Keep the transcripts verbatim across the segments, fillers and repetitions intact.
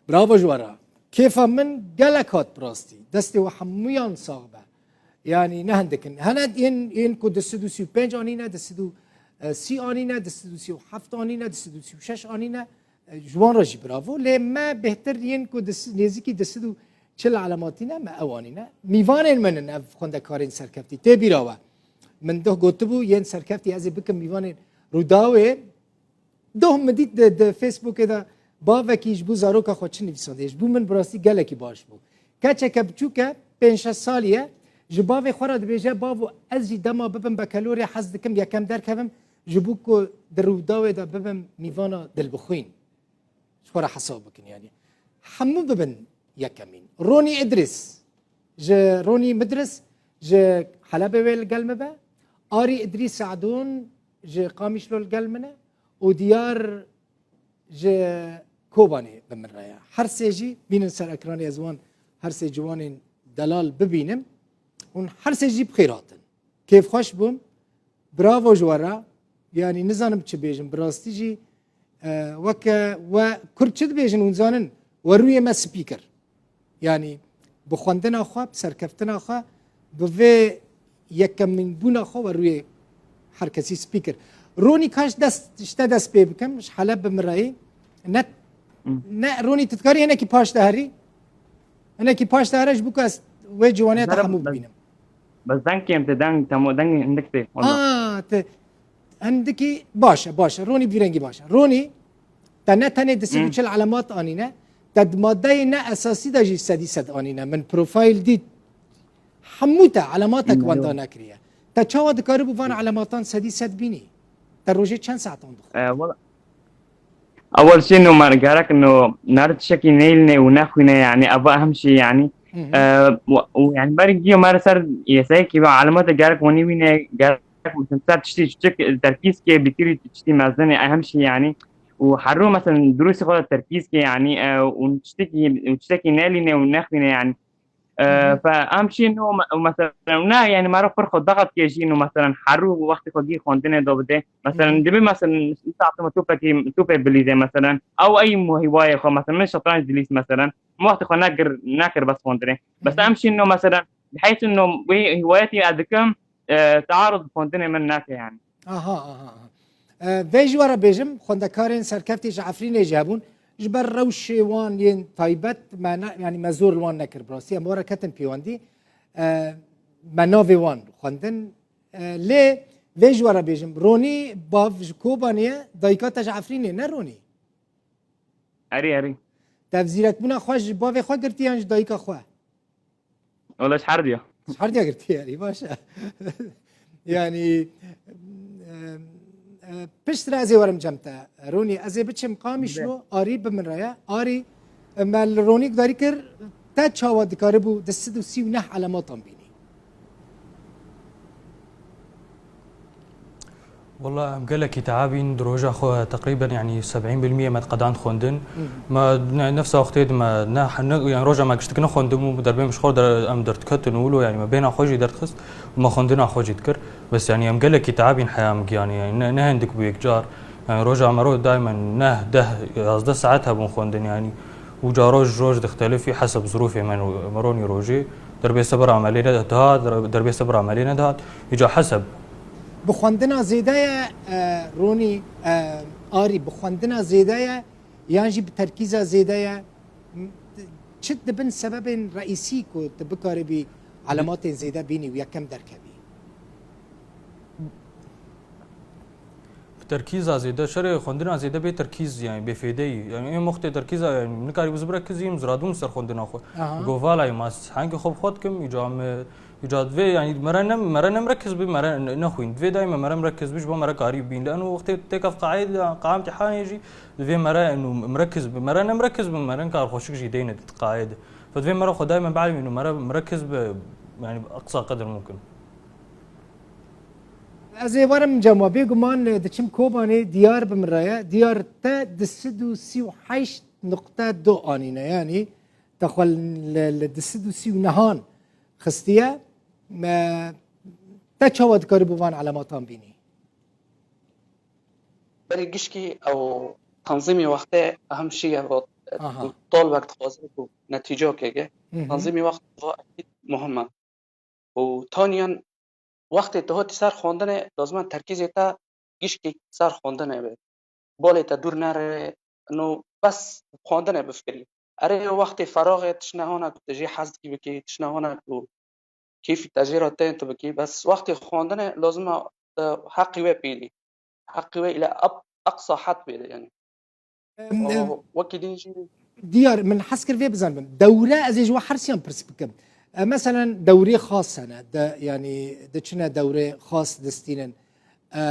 Bravo ji we re. Kêfa min gelek hat bi rastî. Destê we hemûyan sax be. Yanî ne hindik in. Hene yên, yên ku du sed û sî û pênc anîne, du sed û sî anîne, du sed û sî û heft anîne, du sed û sî û şeş anîne. E, ji wan re jî bravo. Lê me bêhtir yên ku du sed, nêzîkî du sed û çil elematî ne, me ew anîne. Mîvanên min in ev xwendekarên serkeftî. Tê bîra we. Min doh gotibû, yên serkeftî ez ê bikim mîvanên Rûdawê. Doh min dît di, di Facebookê de bavekî ji bo zaroka xwe çi nivîsandiye. Ji bo min bi rastî gelekî baş bû. Keçeke biçûk e, pênc şeş salî ye, ji bavê xwe re dibêje, bavo, ez jî dema bibim bekelorê hez dikim yekem derkevim, ji bo ku di Rûdawê de bibim mîvana dilbixwîn. Ji xwe re hesab bikin yanî. Hemû bibin yekemîn. Ronî Îdrîs, ji Ronî Midris, ji Helebê wê li gel min be. Arî Îdrîs Se'dûn ji Qamişlo li gel min e û Diyar ji Kobanê bi min re ye. Her sê jî bînin ser ekranê, ez wan her sê ciwanên delal bibînim. Hûn her sê jî bi xêr hatin. Kêfxweş bûm. Bravo ji we re. Yanî nizanim çi bêjim. Bi rastî jî, e, weke we Kurd çi dibêjin hûn zanin? We rûyê me spî kir. Yanî bi xwendina xwe, bi serkeftina xwe, bi vê yekemînbûna xwe we rûyê her kesî spî kir. Ronî, kaş dest, ji te dest pê bikim, ji Heleb bi min re yî. Ne, Hmm. ne, Ronî, tu dikarî hinekî paş de herî? Hinekî paş de here ji bo ku ez wê ciwaniya te Zara hemû bes- bibînim. Bes deng kêm tê, deng, temo, deng hindik tê, walla. Aa, te hindikî baş e, baş e. Ronî bi vî rengî baş e. Ronî, te ne tenê du sed û çil Hı. elemat anîne, te di madeyê ne esasî de jî sedî sed anîne. Min profayl dît. Hemû te elematek Hı, wenda yok. nekiriye. Te çawa dikarîbû van Hı. elematan sedî sed bînî? Te rojê çend saetan dixwend? E, wala, Ewel jî no me gerek no nare tiştekî neyline û nexwîne, yani eva hem şey yani. Hı hı. E, û, û yani ber giyo me ser yesayekî ve alemata gerek wenî wîne, gerek ser tiştî çiçik terkîz ke bikirî tiştî mezin e hem şey yani. Û herû mesela durusî xwe de terkîz ke yani, e, û tiştekî, û tiştekî nelîne û nexwîne yani. E, Hı hı. Fe em şîn û me-, û meselen, ne, yani, mero pir xwe daxat kê jîn û meselen, herû wextê xwe gî xwendinê do bide. Hı Meselen, hı. dibe meselen, saetime topekî, topê bilîze meselen. Ew ey mu hîwayê xwe, meselen, min şetranc dilîst meselen. Min wextê xwe nekir, nekir bes xwendinê. Bes Hı hı. em şîn û meselen, heyt û wê hîwayetî ez dikim, e, taarud xwendinê min nake yani. Aha, aha, aha. E, vê ji we re bêjim, xwendekarên serkeftî ji Efrînê jî hebûn. Ji ber rewşê wan yên taybet me ne, yanî me zor li wan nekir. Bi rastî em were ketin pêwendî. E, me navê wan xwendin. E, lê vê ji we re bêjim, Ronî bav ji Kobanê ye, dayika te ji Efrînê, ne Ronî? Erê, erê. Te zîrekbûna xwe ji bavê xwe girtiye yan ji dayika xwe? Wala ji her diya. Ji her diya girtiye, erê, baş e. Yani, e, e, piştre ez ê werim cem te. Ronî, ez ê biçim Qamişlo, Arî bi min re ye. Arî, e, me li Ronî gudarî kir, te çawa dikaribû du sed û sî û neh elematan bînî? Wala em gelekî teabîn di roja xwe teqrîben, yanî sebîn bil mîye me diqedand xwendin. Hı hı. Me ne-, nefsa wextê de me ne, ne, yanî roja me giştik nexwendibû, derbê min ji xwe der-, em derdiketin û wilo, yanî me bêhna xwe jî derdixist û me xwendina xwe jî dikir. Bes yanî em gelekî teabîn heya min giyanî, yanî ne, ne hindik bû yekcar. Yanî roja me ro daimen neh, deh, yazdeh saet hebûn xwendin, yanî û ca roj ji roj dixtelifî heseb zirûfê me, me ronî rojê. Derbê sebira me lê ne dihat, derbê sebira me lê nedihat. Îca heseb. Bi xwendina zêde ye, e, Ronî, e, Arî, bi xwendina zêde ye, yan jî bi terkîza zêde ye? Çi dibin sebebên reîsî ku tu bikaribî elematên zêde bînî û yekem derkevî? Bi terkîza zêde, şerê xwendina zêde bê terkîz, yani bê fêdeyî. Yani ê wextê terkîza, yani nikarî biz birekizîm, ziradûm ser xwendina xwe. Aha. Govala yê mas, hengê xwe bi xwe dikim, îca me, îca divê, yani mere ne, mere ne mirekiz bi, mere ne, nexwîn. Divê daîme mere mirekiz bi, ji bo mere karî bîn. Li eno wextê têkev qaê de, qaê imtîhanê jî, divê mere eno mirekiz bi. Mere ne mirekiz bi, mere kar xweşik jî deyne di qaê de. Fe divê mere xwe daîme bielmîn û mere mirekiz bi, yani bi eqsa qedir mumkin. Ez ê werim cem we, bêguman diçim Kobanê, Diyar bi min re ye. Diyar, te du sed û sî û heşt nuqte du anîne, yanî te xwe li, li du sed û sî û nehan xistiye. Me, te çawa dikarî bo van elematan bînî? Berî gişkî ew tanzîmê wextê ehim şiye got, Aha. Tolbek dixwaze ku netîcokeke. Hı hı. Tanzîmî wext va ekîd muhim e. Û taniyan wextê tu hatî ser xwendinê, lazim e terkîzê te gişkî ser xwendinê be. Balê te dûr nere, no bes xwendinê bifikirî. Erê wextê feraxê tiştine hona ku tu jê hez dikî bikî, tiştine hona ku kêfî te jê re tên tu bikî. Bes wextê xwendinê lazim e tu heqî wê pêdî. Heqî wê île ep-, eqsa hed pêdî yani. Em, em, Aa, wekî din jî Diyar, min hez kir vê bizanibim. Dewre, ez ê ji we hersiyan pirs bikim. E, meselen dewrê xas hene, de, yanî diçine dewrê xas distînin. E,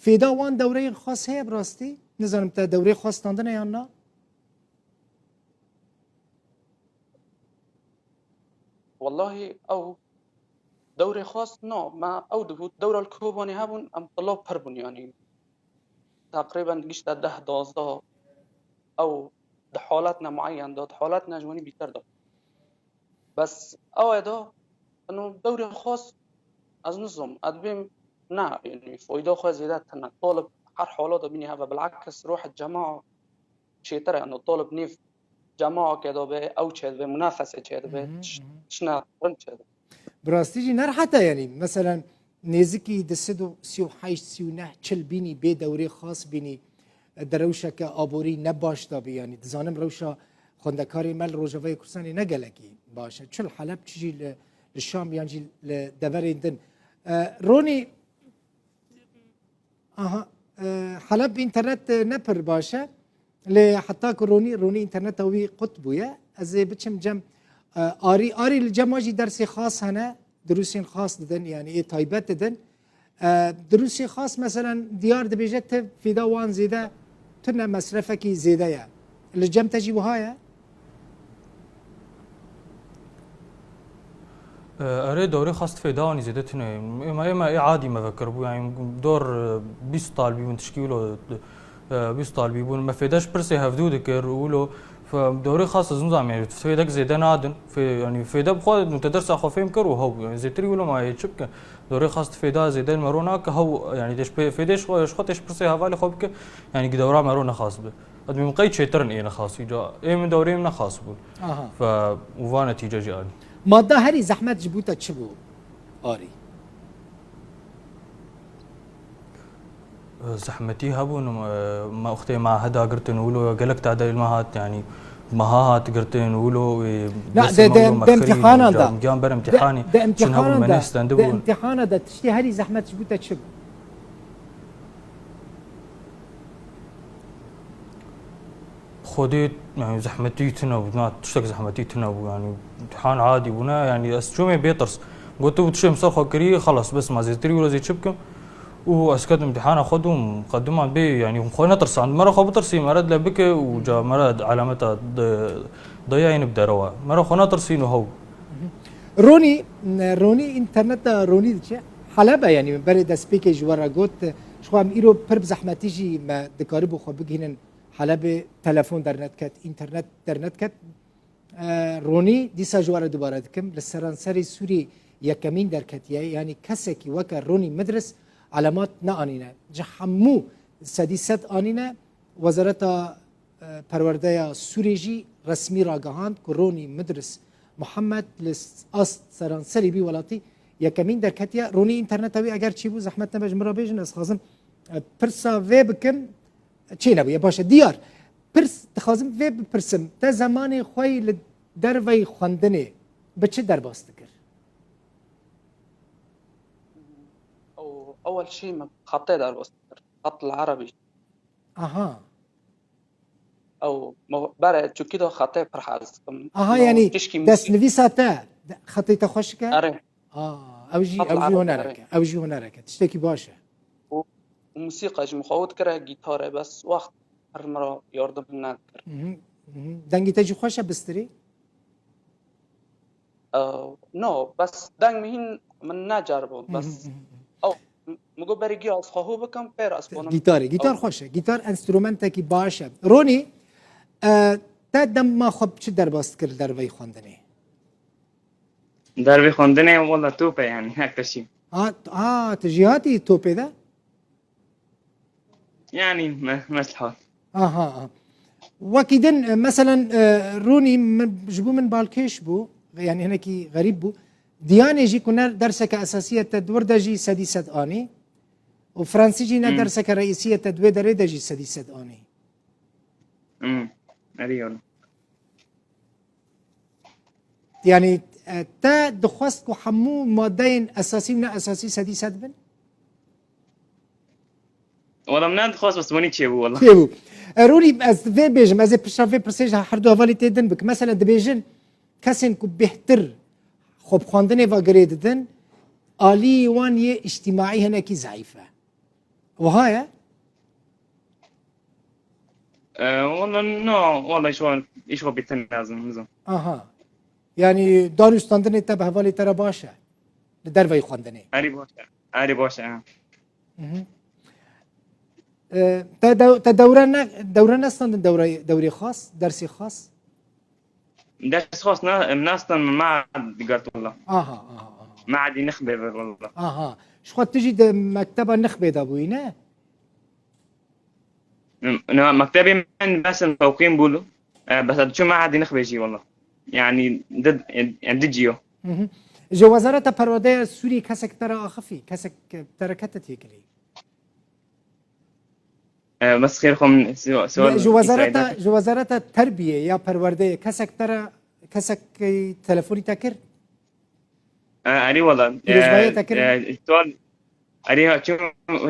fêda wan dewreyên xas heye bi rastî? Nizanim te dewrê xas standine yan na? Wellahî ew dewrê xas na, me ew dibû, dewra li Kobanê hebûn, em tila pir bûn, yanî teqrîben gişte deh, duwazdeh, ew di haletne mueyen de, di haletne ji winî bîtir de. Bes ew ê de, ino dewrê xas, ez nizom, ez dibêm ne, yanî fayda xwe zêde tune. Talib her hala de bînî heve, bilakis ruhê cema çêtir e, ino talib nêv cemaeke de be, ew çêdibe, munafese çêdibe, Mhm, tiş-, mhm. tiştine rind çêdibe. Bi rastî jî ne rehet e, yanî, meselen, nêzikî di sed û sî û heşt, sî û neh, çil bînî bê dewrê xas bînî, di rewşeke aborî ne baş de bî, yanî, dizanim rewşa xwendekarê me li Rojavayê Kurdistanê ne gelekî baş e. Çi li Heleb, çi jî li, li Şam yan jî li deverên din. E, Ronî, Aha, e, Heleb înternet, e, ne pir baş e. Lê heta ku Ronî, Ronî înterneta wî qut bûye. Ez ê biçim cem, e, Arî, Arî li cem we jî dersê xas hene, dirûsên xas didin, yanî ê taybet didin. E, dirûsê xas, meselen, Diyar dibêje ti fêda wan zêde tune, mesrefekî zêde ye. Li cem te jî wiha ye? E, erê, dewrê xas fêda anî zêde tune. Êma, êma ê adî me vekiribû, yani dor, e, bîst talbî bûn, tişkî wilo, e, bîst talbî bûn. Me fêde ji pirsê hevdû dikir, wilo fe-, dewrê xas ez nizam, yani fêdek zêde nadin. Fê-, yani fêde bi xwe, te dersa xwe fêm kir û hew, yani zêtirî wilo ma yê çi bike? Dewrê xas fêda zêde mero nake, hew, yani tê ji pê-, fêdê ji xwe, ji xwe tê ji pirsê hevalê xwe bike, yani dewra mero nexas bi. Edmî min qey çêtir in ê nexasî ca. Ê min dewrê min nexas bûn. Aha. Fe û va netîce jî anî. Madda herî zehmet ji bo te çi bû, Arî? Zehmetî hebûn, me wextê me heda girtin wilo gelek tade li me hat, yanî meha hat girtin wilo, wê Na, dersê de, me de, wilo de me xirî, imtîhanan de. Ca-, giyan ber De, imtîhanê, de çin hebûn, imtîhanan me de. Nêstendibûn. De imtîhana de tiştê herî zehmet ji bo te çi bû? Xwedê, yani, zehmetî tune bû, na, tiştek zehmetî tune bû, yani, imtihan adî bû, ne, yani, ez çûmê bê tirs. Gotibû, tu şê min ser xwe kirî, xelas, bes, ma zêtirî wilo zê çi bikim? Û ez ketim imtihana xwe dûm, qediman bê, yani, xwe netirsand. Mera xwe bitirsî, mera dile bike û ca mera alameta de, dayayîn bi derewa. Mera xwe netirsîn û hew. Ronî, Ronî înterneta Ronî diçe. Helebe, yani, min berê destpêkê ji we re got, ji xwe em îro pir bi zehmetî jî me dikaribû xwe bigihînin Helebê, telefon dernetket, înternet dernetket. E, Ronî, dîsa ji we re dubare dikim, li seranserê Sûriyê yekemîn derketiye, yanî kesekî weke Ronî Midris elemat neanîne. Ji hemû sedî sed anîne, Wezareta, e, Perwerdeya Sûriyê jî resmî ragihand ku Ronî Midris Muhammed li ast seranserî vî welatî yekemîn derketiye. Ronî, înterneta wî eger çêbû, zehmet nebe ji min re bêjin, ez xwazim, e, pirsa vê bikim. Çê nebûye. Baş e. Diyar, pirs, dixwazim vê bipirsim. Te zemanê xwe yî li derveyî xwendinê bi çi derbas dikir? Ew, ewel şî min xetê derbas dikir. Xet li erebî. Aha. Ew, mo-, bere çûkî de xetê pir hez dikim. Aha, No, yanî tişkî musî- destnivîsa te, de-, xetê te xweş e? Erê. A, ew jî, Xet ew li jî erebî, hunerek erê. e. Ew jî hunerek e. Tiştekî baş e. Û, û musîqa jî min xwe dikire gîtarê, bes wext pir min re yardim nedikir. Mhm, mhm. Dengê te jî xweş e, bistirî? Ew, no, bes deng min hîn min neceribû, Hı hı, bes hı hı. ew, m-, min got berî giya ez xwe hû bikim, pê re ez bonim. Gîtarê, gîtar Ew. xweş e. Gîtar enstrumentekî baş e. Ronî, e, te dema xwe bi çi derbas dikir li derveyî xwendinê? Derveyî xwendinê, wela top e yani, her tiştî. Ha, ha, tu jî hatî topê de? Yani, me-, mesela. Aha, aha. Wekî din, e, meselen, e, Rûnî min, ji bo min balkêş bû, yanî hinekî xerîb bû. Diyanê jî ku ne derseke esasî ye, te di wir de jî sedî sed anî. Û Fransî jî ne Hmm. derseke reîsî ye, te di wê derê de jî sedî sed anî. Hmm. Erê, yalan. Yanî, e, te dixwest ku hemû madeyên esasî û ne esasî sedî sed bin? Wala min nedixwest, bes wanî çêbû wala. Çêbû. E, Rûnî, ez vê bêjim, ez ê pişta vê pirsê ji herdu hevalê tê din bikim. Mesela dibêjin, kesên ku bêhtir xwe bi xwendinê ve girê didin, alî wan yê îctîmaî hinekî zeîf e. Wiha ye? E, wala no, wala îş wan, îş wan bêtir nazim, nizam. Aha. Yanî danûstandinê te bi hevalê te re baş e. Li derveyî xwendinê. Erê baş e. Erê baş e, ha. Mhm. E, te dew-, te dewre ne, dewre nestandin dewre, dewrê xas, dersê xas? Ders xas na, em nastan me digat wala. Aha, aha, aha. Me'edî nixbê ver wala. Aha. Ji xwe tu jî di mekteba nixbê de bûyî, ne? Na, mektebê min besin fewqîn bû. E, bes diçû me'edî nixbê jî wala. Yani, di, yani, di ciyo. Hı hı. Ji Wezareta Perwerdeya Sûriyê kesek te re axifî, kesek te re kete têkilî? E, bes xêr xwe min si-, sual Ji wezareta, Îsraîl'e. Ji wezareta terbiyê ya perwerdeyê kesek te re, kesek telefonî te kir? E, erê wala. Pîrozbahiya E, te kir? E, sual, erê ha, çûm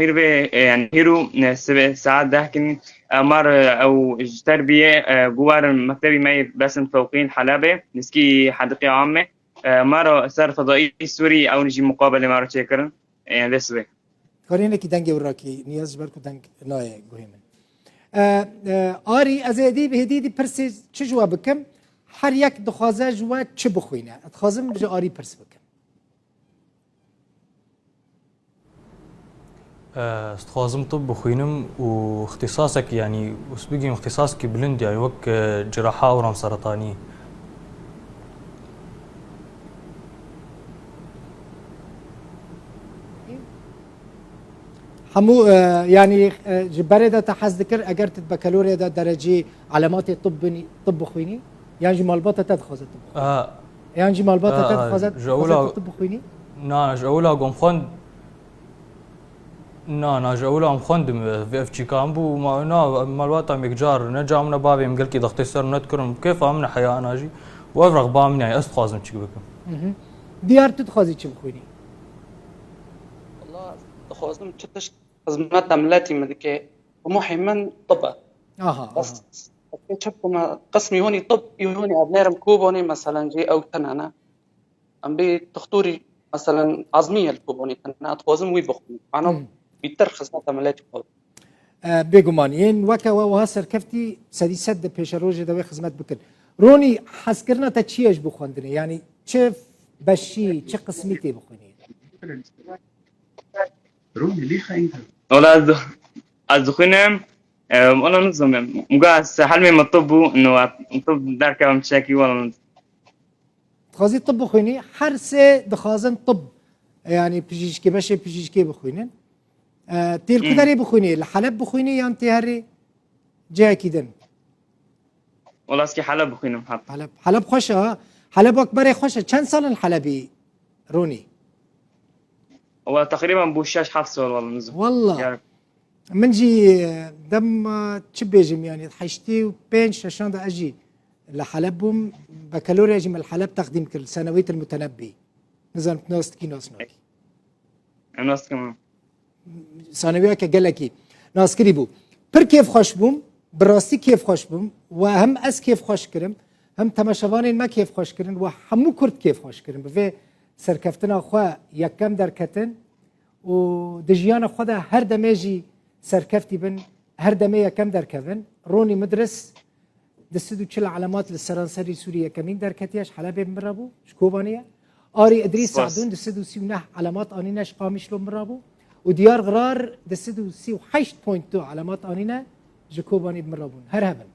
hîr vê, e, yani hîr û, e, sibê saet deh kin, e, mar, e, ew ji terbiyê, e, guwarin mektebî me yê besin fewqîn Helebê, niskî hediqê amme, e, maro ser fedaî Sûrî ew jî muqabelê maro çêkirin. E, yani vê sibê. Karê hinekî dengê wî rakî, Niyaz, ji ber ku deng nayê guhê min. E, e, Arî, ez ê hêdî, hêdî, hêdî pirsê çi ji we bikim? Her yek dixwaze ji we çi bixwîne? Dixwazim ji Arî pirs bikim. E, ez dixwazim tib bixwînim û ixtîsasek, yanî, wis bigihim ixtîsasekî bilind, yanî wek, e, ciraha û ramseretanî. Hemû, e, yanî, e, ji berê de te hez dikir, eger tu di bekalorya de derecî elematê tib binî, tib bixwînî, yan jî malbata te dixwaze tib bixwînî? A, Yan jî malbata te a, dixwaze, ji dixwaze ewla tu tib bixwînî? Na, ji ewla ku em xwend, na, na, ji ewla em xwendim, ev, ev çîka min bû, ma, na, malbata min yek car, ne ca min e bavê min gelkî dextê ser min nedikirin, kêfa min e heya ana jî. Û ev rexba min e, ez dixwazim çik bikim. Hı hı. Diyar, tu dixwazî çi bixwînî? Wala, dixwazim çi tişt xizmeta miletî min dike. Timohê min tib e. Aha, Bes, aha. ez pê çi bikime, qismî hûnî tib, î hûnî ev nêrim Kobanê, meselen, jî ew tine ne. Em bê dixtorî, meselen, azmî ye li Kobanê tine, ez dixwazim wî bixwînim. Mana Hmm. bîtir xizmeta miletî xwe. E, bêguman, yên weke we wiha serkeftî sedî sed di pêşerojê de wê xizmet bikin. Ronî, hezkirina te çi ye ji bo xwendinê? Yanî çi beşî, çi qismî tê bixwînî? Wala ez, ez dixwînim, e, wala nizim, muga ez helmê min tib bû, no, tib derkevim çekî, wala nizim. Dixwazî tib bixwînî, her sê dixwazin tib, yanî pijîşkê, beşê pijîşkê bixwînin. E, tê li ku Hmm. derê bixwînî? Li Heleb bixwînî yan tê herî cihekî din? Wala ez kê Heleb bixwînim, heb. Heleb, Heleb xweş e, ha. Heleb wek berê xweş e. Çend sal in Helebî, Ronî? Wala teqrîben bû şeş heft sal, wala nizim. Wala. Ya. Min jî, e, dem, e, çi bêjim, yanî heştê û pênc şeşan de ez jî li Heleb bûm. Bekalorya jî min li Heleb teqdîm kir, li Senewît el Mutenebbî. Nizanim tu nas dikî, nas nakî. Em nas dikim. Sanewiyeke gelekî naskirî bû. Pir kêfxweş bûm, bi rastî kêfxweş bûm. We hem ez kêfxweş kirim, hem temaşevanên me kêfxweş kirin, we hemû Kurd kêfxweş kirin. Bi vê serkeftina xwe yekem derketin û di jiyana xwe de her demê jî serkeftî bin, her demê yekem derkevin. Ronî Midris, di sed û çil elemat li seranserî Sûrî yekemîn derketiye, ji Helebê min re bû, ji Kobanê ye. Arî Idrîs Spas. Sadûn di sed û sî û neh elemat anîne, ji Qamişlo min re bû. Û Diyar Xirar di sed û sî û heşt point du elemat anîne, ji Kobanê min re bûn. Her hebin.